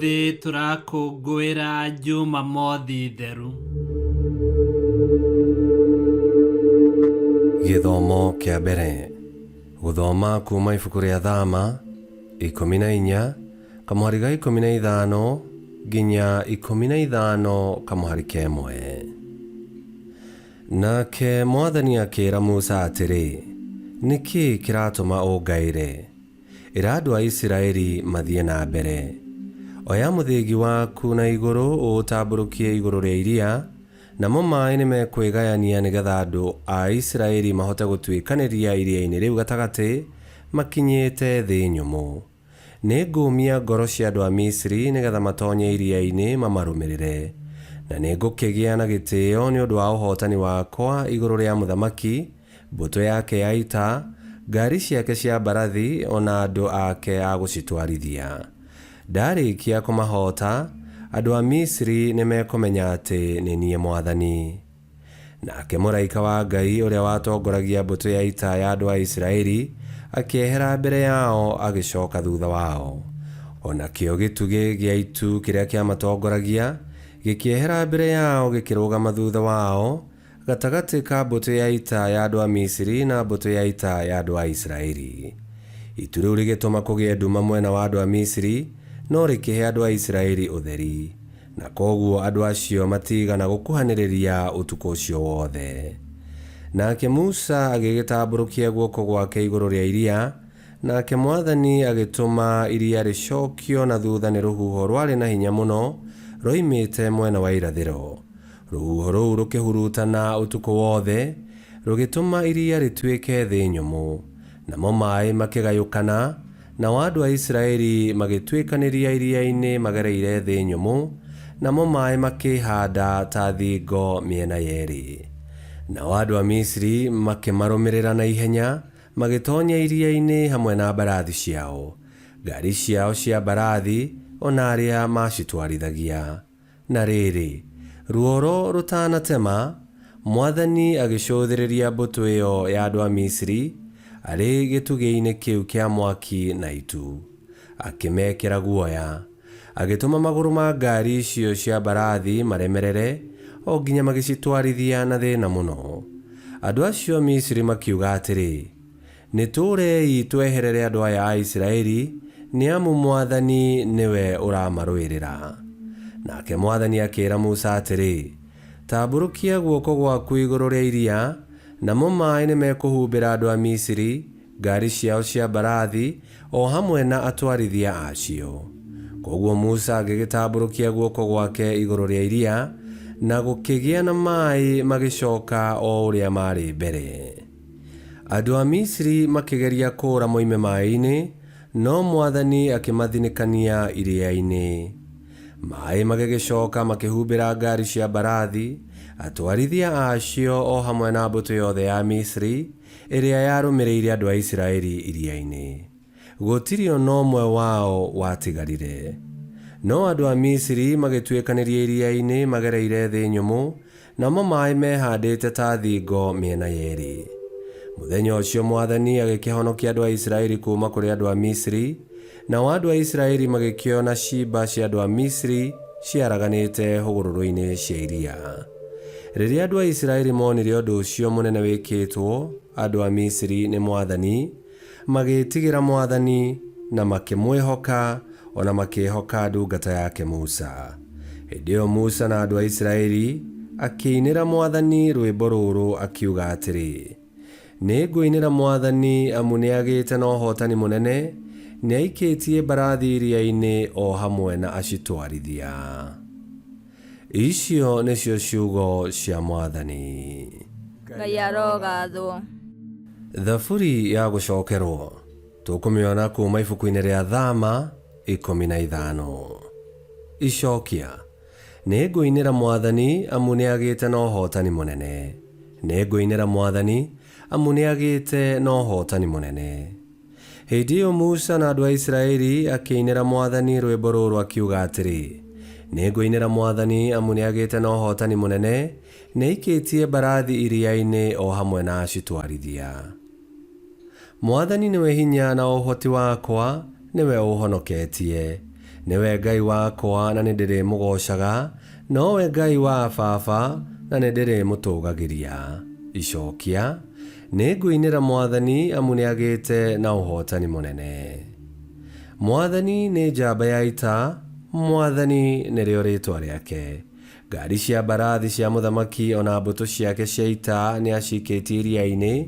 Ũmũthĩ tũrakũngũĩra Jumamothi theru. Gĩthomo kĩa mbere. Gũthoma kuma ibuku rĩa Thama 14 kamũhari ga 15 nginya 15 kamũhari ka ĩmwe. Nake Mwathani akĩĩra Musa atĩrĩ, Nĩ kĩĩ kĩratũma ũngaĩre? Ĩra andũ a Isiraeli mathiĩ na mbere. Oya mũthĩgi waku na igũrũ ũũtambũrũkie igũrũ rĩa iria, namo maaĩ nĩmekwĩgayania nĩ geetha andũ a Isiraeli mahote gũtuĩkanĩria iria-inĩ rĩu gatagatĩ makinyĩte thĩ nyũmũ. Nĩngũũmia ngoro cia andũ a Misiri nĩ geetha matoonye iria-inĩ mamarũmĩrĩre. Na nĩngũkĩgĩa na gĩtĩĩo nĩ ũndũ wa ũhootani wakwa igũrũ rĩa mũthamaki, mbũtũ yake ya ita, ngaari ciake cia mbarathi, o na andũ ake a gũcitwarithia. Ndarĩkia kũmahoota, andũ a Misiri nĩmekũmenya atĩ nĩ niĩ mwathani. Nake mũraika wa Ngai ũrĩa watongoragia mbũtũ ya ita ya andũ a Isiraeli akĩehera mbere yao agĩcoka thutha wao. O nakĩo gĩtugĩ gĩa itu kĩrĩa kĩamatongoragia gĩkĩehera mbere yao gĩkĩrũgama thutha wao, gatagatĩ ka mbũtũ ya ita ya andũ a Misiri na mbũtũ ya ita ya andũ a Isiraeli. Itu rĩu rĩgĩtũma kũgĩe nduma mwena wa andũ a Misiri, no rĩkĩhe andũ a Isiraeli ũtheri. Na kwoguo andũ acio matiigana gũkuhanĩrĩria ũtukũ ũcio wothe. Nake Musa agĩgĩtambũrũkia guoko gwake igũrũ rĩa iria, nake mwathani agĩtũma iria rĩcokio na thutha nĩ rũhuho rwarĩ na hinya mũno roimĩte mwena wa irathĩro. Rũhuho rũu rũkĩhurutana ũtukũ wothe, rũgĩtũma iria rĩtuĩke thĩ nyũmũ. Namo maĩ makĩgayũkana, Nao andũ a Isiraeli magĩtuĩkanĩria iria-inĩ magereire thĩ nyũmũ, namo maĩ makĩĩhaanda ta thingo mĩena yerĩ. Nao andũ a Misiri makĩmarũmĩrĩra na ihenya, magĩtoonya iria-inĩ hamwe na mbarathi ciao, ngaari ciao cia mbarathi, o na arĩa maacitwarithagia. Na rĩrĩ, ruoro rũtanatema, mwathani agĩcũthĩrĩria mbũtũ ĩyo ya andũ a Misiri arĩ gĩtugĩ-inĩ kĩu kĩa mwaki na itu, akĩmekĩra guoya. Agĩtũma magũrũ ma ngaari icio cia mbarathi maremerere, o nginya magĩcitwarithia na thĩna mũno. Andũ acio a Misiri makiuga atĩrĩ, Nĩtũũrei tweherere andũ aya a Isiraeli, nĩ amu mwathani nĩ we ũramarũĩrĩra. Nake mwathani akĩĩra Musa atĩrĩ, Tambũrũkia guoko gwaku igũrũ rĩa iria, namo maaĩ nĩmekũhumbĩra andũ a Misiri, ngaari ciao cia mbarathi, o hamwe na atwarithia aacio. Kwoguo Musa agĩgĩtambũrũkia guoko gwake igũrũ rĩa iria, na gũkĩgĩa na maaĩ magĩcooka o ũrĩa maarĩ mbere. Andũ a Misiri makĩgeria kũũra moime maaĩ-inĩ, no mwathani akĩmathinĩkania iria-inĩ. Maaĩ magĩgĩcooka makĩhumbĩra ngaari cia mbarathi, atwarithia aacio o hamwe na mbũtũ yothe ya Misiri ĩrĩa yarũmĩrĩire andũ a Isiraeli iria-inĩ. Gũtirĩ o na ũmwe wao watigarire. No andũ a Misiri magĩtuĩkanĩria iria-inĩ magereire thĩ nyũmũ, namo maaĩ mehandĩte ta thingo mĩena yerĩ. Mũthenya ũcio mwathani agĩkĩhonokia andũ a Isiraeli kuuma kũrĩ andũ a Misiri, nao andũ a Isiraeli magĩkĩona ciimba cia andũ a Misiri ciaraganĩte hũgũrũrũ-inĩ cia iria. Rĩrĩa andũ a Isiraeli moonire ũndũ ũcio mũnene wĩkĩtwo andũ a Misiri nĩ mwathani, Magĩĩtigĩra mwathani, na makĩmwĩhoka, o na makĩĩhoka ndungata yake Musa. Hĩndĩ ĩyo Musa na andũ a Isiraeli akĩinĩra mwathani rwĩmbo rũũrũ akiuga atĩrĩ, Nĩngũinĩra mwathani amu nĩagĩĩte na ũhootani mũnene, nĩaikĩĩtie mbarathi iriainĩ o hamwe na acitwarithia. Icio nĩcio ciugo cia mwathani. Ngai arogathwo. Thaburi ya gũcokerwo tũkũmĩona kuma ibuku-inĩ rĩa Thama 15. Icokia. Nĩngũinĩra mwathani amu nĩagĩte na ũhotani mũnene. Nĩngũinĩra mwathani amu nĩagĩte na ũhotani mũnene. Hĩndĩ ĩyo Musa na andũ a Isiraeli akĩinĩra mwathani rwĩmbo rũrũ akiuga atĩrĩ, Nĩngũinĩra mwathani amu nĩagĩte na ũhootani mũnene, nĩaikĩtie mbarathi iria-inĩ o hamwe na acitwarithia. Mwathani nĩwe hinya na ũhoti wakwa, nĩwe ũũhonoketie. Nĩwe Ngai wakwa na nĩndĩrĩmũgoocaga, nowe Ngai wa baba na nĩndĩrĩmũtũũgagĩria. Icokia. Nĩngũinĩra Mwathani amu nĩagĩĩte na ũhootani mũnene. Mwathani nĩ njamba ya ita, Mwathani nĩrĩo rĩĩtwa rĩake. Ngaari cia mbarathi cia mũthamaki o na mbũtũ ciake cia ita nĩacikĩtie iria-inĩ,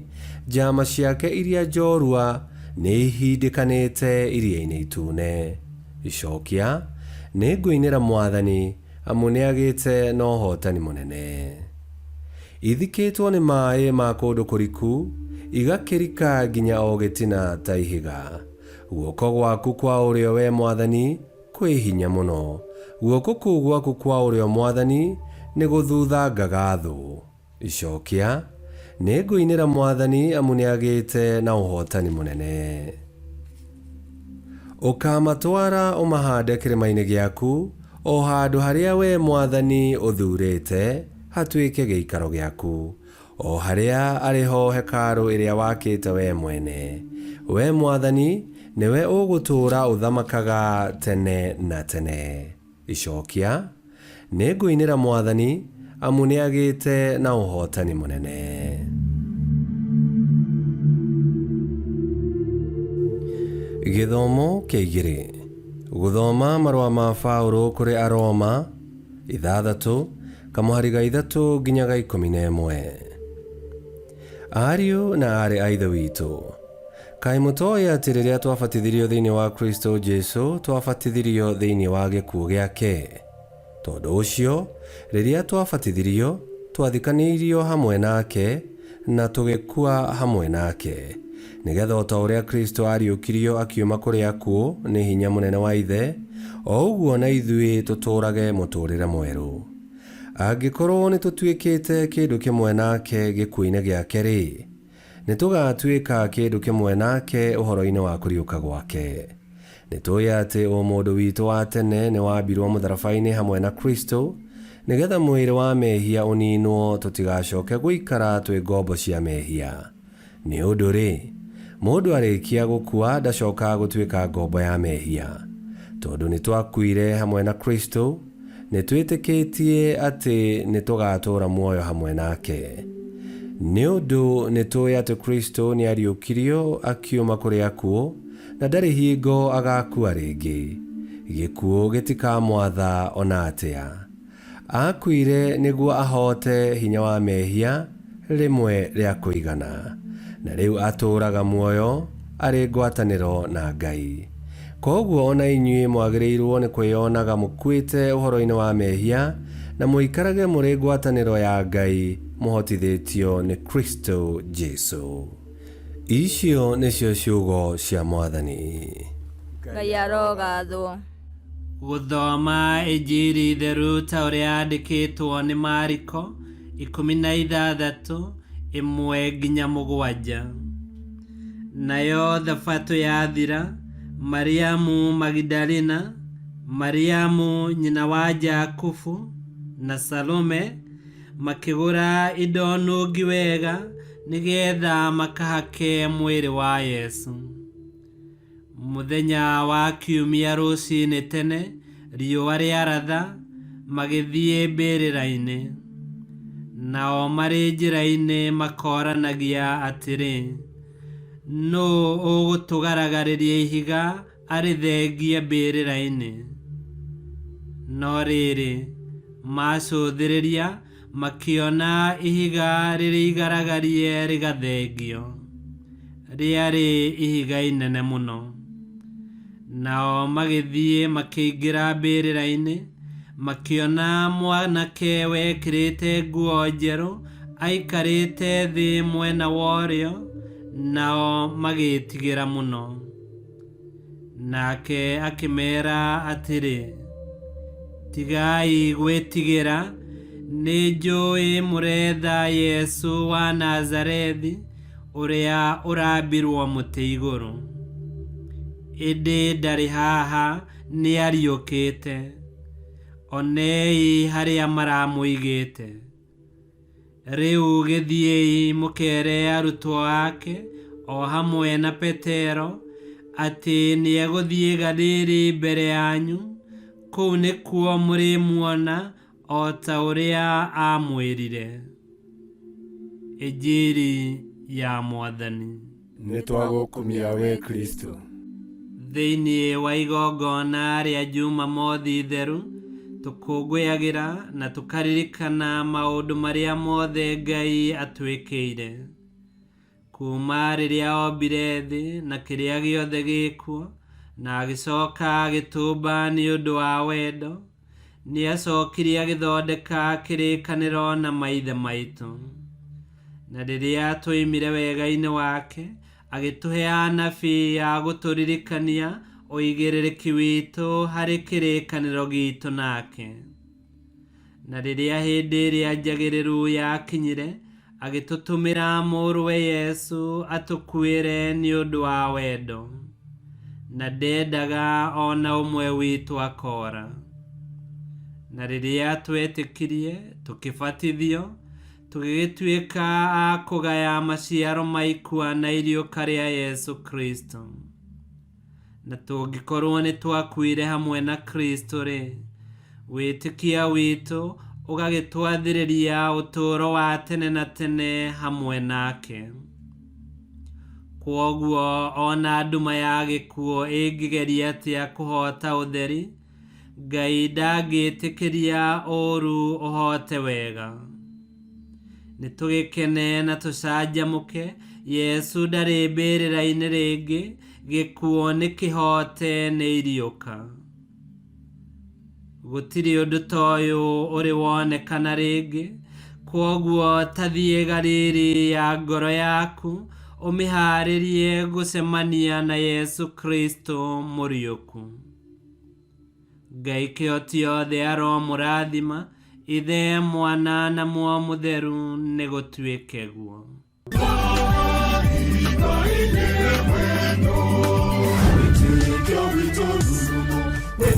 njaama ciake iria njorua nĩihindĩkanĩte Iria-inĩ Itune. Icokia. Nĩngũinĩra Mwathani, amu nĩagĩĩte na ũhootani mũnene. Ithikĩtwo nĩ maaĩ ma kũndũ kũriku, igakĩrika nginya o gĩtina ta ihiga. Guoko gwaku kwa ũrĩo, wee Mwathani, kwĩ hinya mũno, guoko kũu gwaku kwa ũrĩo, Mwathani, nĩgũthuthangaga thũ. Icokia. Nĩngũinĩra Mwathani, amu nĩagĩĩte na ũhootani mũnene. Ũkaamatwara ũmahande kĩrĩma-inĩ gĩaku, o handũ harĩa wee Mwathani ũthuurĩte hatuĩke gĩikaro gĩaku, o harĩa arĩ ho hekarũ ĩrĩa wakĩte wee mwene. Wee Mwathani, nĩwe ũgũtũũra ũthamakaga tene na tene. Icokia. Nĩngũinĩra Mwathani, amu nĩagĩĩte na ũhootani mũnene. Gĩthomo kĩa igĩrĩ. Gũthoma marũa ma Paũlũ kũrĩ Aroma, ithathatũ, kamũhari ga ithatũ nginya ga 11. Ariũ na aarĩ a Ithe witũ, kaĩ mũtoĩ atĩ rĩrĩa twabatithirio thĩinĩ wa Kristo Jesu, twabatithirio thĩinĩ wa gĩkuũ gĩake? Tondũ ũcio, rĩrĩa twabatithirio, twathikanĩirio hamwe nake na tũgĩkua hamwe nake, nĩ getha o ta ũrĩa Kristo aariũkirio akiuma kũrĩ akuũ nĩ hinya mũnene wa Ithe, o ũguo na ithuĩ tũtũũrage mũtũũrĩre mwerũ. Angĩkorũo nĩ tũtuĩkĩte kĩndũ kĩmwe nake gĩkuũ-inĩ gĩake-rĩ, nĩ tũgaatuĩka kĩndũ kĩmwe nake ũhoro-inĩ wa kũriũka gwake. Nĩ tũĩ atĩ ũmũndũ witũ wa tene nĩ waambirũo mũtharaba-inĩ hamwe na Kristo, nĩgetha mwĩrĩ wa mehia ũniinwo tũtigacoke gũikara twĩ ngombo cia mehia. Nĩ ũndũ-rĩ, mũndũ arĩkia gũkua ndacokaga gũtuĩka ngombo ya mehia. Tondũ nĩ twakuire hamwe na Kristo, nĩ twĩtĩkĩtie atĩ nĩ tũgaatũũra muoyo hamwe nake. Nĩ ũndũ nĩ tũĩ atĩ Kristo nĩ aariũkirio akiuma kũrĩ akuũ, na ndarĩ hingo agaakua rĩngĩ. Gĩkuũ gĩtikamwatha o na atĩa. Aakuire nĩguo ahoote hinya wa mehia rĩmwe rĩa kũigana, na rĩu atũũraga muoyo arĩ ngwatanĩro na Ngai. Kwoguo o na inyuĩ mwagĩrĩirũo nĩ kwĩyonaga mũkuĩte ũhoro-inĩ wa mehia na mũikarage mũrĩ ngwatanĩro ya Ngai mũhotithĩtio nĩ Kristo Jesu. Icio nĩcio ciugo cia Mwathani. Ngai arogathwo. Gũthoma Injiri theru ta ũrĩa yandĩkĩtwo nĩ Mariko, 16, 1-7. Nayo thabatũ yathira, Mariamu Magidalina, Mariamu nyina wa Jakubu, na Salome makĩgũra indo nungi wega nĩgetha makahake mwĩrĩ wa Yesu. Mũthenya wa Kiumia rũcinĩ tene, riũa rĩaratha, magĩthiĩ mbĩrĩra-inĩ. Nao marĩ njĩra-inĩ makooranagia atĩrĩ, Nũũ ũgũtũgaragarĩria ihiga arĩthengie mbĩrĩra-inĩ? No rĩrĩ, maacũthĩrĩria, makĩona ihiga rĩrĩ igaragarie rĩgathengio. Rĩarĩ ihiga inene mũno. Nao magĩthiĩ makĩingĩra mbĩrĩra-inĩ, makĩona mwanake wekĩrĩte nguo njerũ aikarĩte thĩ mwena wa ũrĩo, nao magĩĩtigĩra mũno. Nake akĩmeera atĩrĩ, Tigai gwĩtigĩra, nĩnjũĩ mũretha Yesũ wa Nazarethi, ũrĩa ũrambirwo mũtĩ igũrũ. Ĩndĩ ndarĩ haha, nĩariũkĩte. Onei harĩa maramũigĩte. Rĩu gĩthiĩi mũkere arutwo ake o hamwe na Petero Atĩ nĩegũthiĩ Galili mbere yanyu, kũu nĩkuo mũrĩmuona o ta ũrĩa aamwĩrire. Injiri ya Mwathani. Nĩtwagũkumia we Kristo. Thĩinĩ wa igongona rĩa Jumamothi theru, tũkũngũyagĩra na tũkaririkana maũndũ marĩa mothe Ngai atwĩkĩire. Kuma rĩrĩa ombire thĩ na kĩrĩa gĩothe gĩkuo, na agĩcoka agĩtũmba nĩ ũndũ wa wendo, nĩacokire agĩthondeka kĩrĩkanĩro na maithe maitũ. Na rĩrĩa twoimire wega-inĩ wake, agĩtũhe anabii a gũtũririkania ũigĩrĩrĩki witũ harĩ kĩrĩkanĩro gitũ nake. Na rĩrĩa hĩndĩ ĩrĩa njagĩrĩru yakinyire, agĩtũtũmĩra mũrũwe Yesu atũkuĩre nĩ ũndũ wa wendo, na ndendaga ona ũmwe witũ akora. Na rĩrĩa twetĩkirie, tũkĩbatithio, tũgĩgĩtuĩka a kũgaya maciaro ma ikua na iriũka rĩa Yesu Kristo. Na tũngĩkorwo nĩ twakuire hamwe na Kristo-rĩ, wĩtĩkia witũ ũgagĩtwathĩrĩria ũtũũro wa tene na tene hamwe nake. Kwoguo ona nduma ya gĩkuũ ĩngĩgeria atĩa kũhoota ũtheri, Ngai ndangĩtĩkĩria ũũru ũhoote wega. Nĩtũgĩkene na tũcanjamũke, Yesu ndarĩ mbĩrĩra-inĩ rĩngĩ, gĩkuũ nĩ kĩhoote nĩ iriũka. Gũtirĩ ũndũ ta ũyũ ũrĩ wonekana rĩngĩ, kwoguo ta thiĩ Galili ya ngoro yaku, ũmĩhaarĩrie gũcemania na Yesu Kristo mũriũku. Ngai kĩhoti yothe aromũrathima, Ithe, Mwana na Muoyo Mũtheru, nĩ gũtuĩke guo.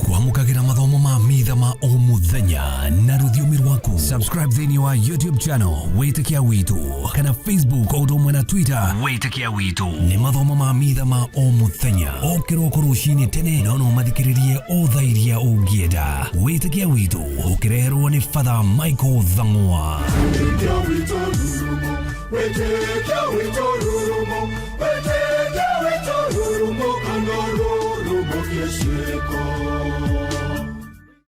Kwamũkagĩra mathomo ma mitha ma o mũthenya na rũthiomi rwaku. Subscribe thĩinĩ wa YouTube channel Wĩtĩkia Witũ kana Facebook o ũndũ ũmwe na Twitter Wĩtĩkia Witũ. Nĩ mathomo ma mitha ma o mũthenya o kĩroko rũcinĩ tene, no no mathikĩrĩrie o thaa iria ũngĩenda. Wĩtĩkia Witũ ũkĩreherwo nĩ Father Michael Thang'wa. Wĩtĩkia witũ rurumo, wĩtĩkia witũ rurumo, wĩtĩkia witũ rurumo, kana rurumo kĩciĩko.